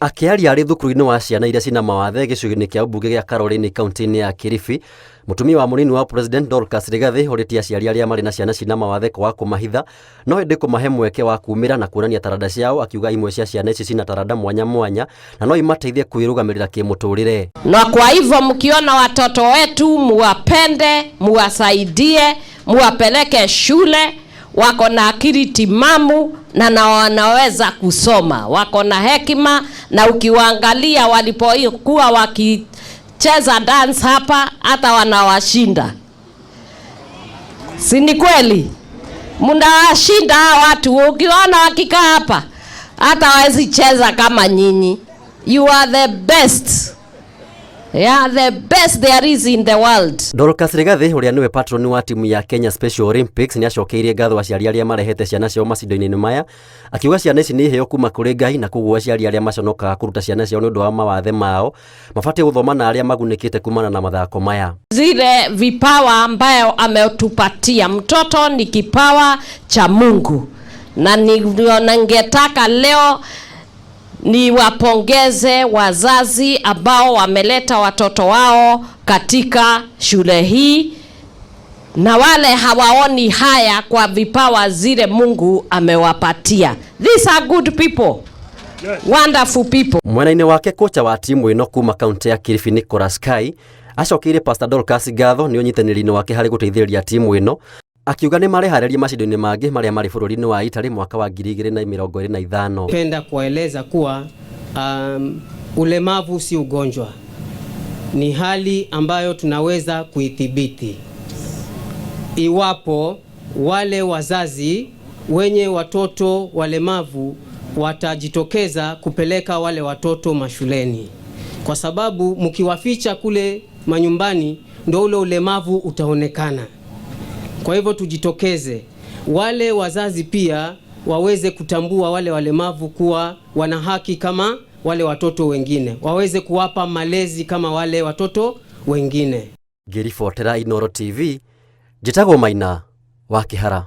Akĩaria arĩ thukuru-inĩ wa ciana iria cina mawathe gĩcigo-inĩ kĩa ũmbunge gĩa Kaloleni kaunti-inĩ ya Kilifi, mũtumia wa mũnini wa President Dorcas Rigathi orĩtie aciari arĩa marĩ na ciana cina mawathe kwaga kũmahitha no ĩndĩ kũmahe mweke wa kumĩra na kuonania taranda ciao, akiuga imwe cia ciana ici cina taranda mwanya mwanya na no imateithie kwĩrũgamĩrĩra kĩmũtũrĩre. Na kwa hivyo mkiona watoto wetu muwapende, muwasaidie, muwapeleke shule, wako na akili timamu na wanaweza kusoma, wako na hekima, na ukiwaangalia walipokuwa wakicheza dance hapa hata wanawashinda. Si ni kweli? Mnawashinda hawa watu, ukiona wakikaa hapa hata hawezi cheza kama nyinyi. You are the best. Yeah, the best there is in the world. Dorcas Rigathi ũrĩa nĩwe patron wa timu ya Kenya Special Olympics nĩ acokeirie ngatho aciari arĩa marehete ciana ciao macindano-inĩ maya, akiuga ciana ici nĩ iheo kuma kũrĩ Ngai na koguo aciari arĩa maconokaga kũruta ciana ciao nĩ ũndũ wa mawathe mao mabatiĩ gũthoma na arĩa magunĩkĩte kumana na mathako maya. Zile vipawa ambayo ametupatia mtoto ni kipawa cha Mungu, na ndio ningetaka leo niwapongeze wazazi ambao wameleta watoto wao katika shule hii na wale hawaoni haya kwa vipawa zile Mungu amewapatia. These are good people. Wonderful people. Mwena-inĩ wake kocha wa timu ĩno kuma kaunti ya Kilifi Nicholas Kai acokeirie Pastor Dorcas ngatho nĩ ũnyitanĩri-inĩ wake harĩ gũteithĩrĩria timu ĩno, akiuga nĩ mareharĩria macindano-inĩ mangĩ marĩa marĩ bũrũri-inĩ wa Italy mwaka wa 2025. Penda kuwaeleza kuwa ulemavu si ugonjwa, ni hali ambayo tunaweza kuithibiti iwapo wale wazazi wenye watoto walemavu watajitokeza kupeleka wale watoto mashuleni, kwa sababu mkiwaficha kule manyumbani ndio ule ulemavu utaonekana. Kwa hivyo tujitokeze, wale wazazi pia waweze kutambua wale walemavu kuwa wana haki kama wale watoto wengine, waweze kuwapa malezi kama wale watoto wengine. Ngĩribotera Inooro TV, njĩtagwo Maina wa Kĩhara.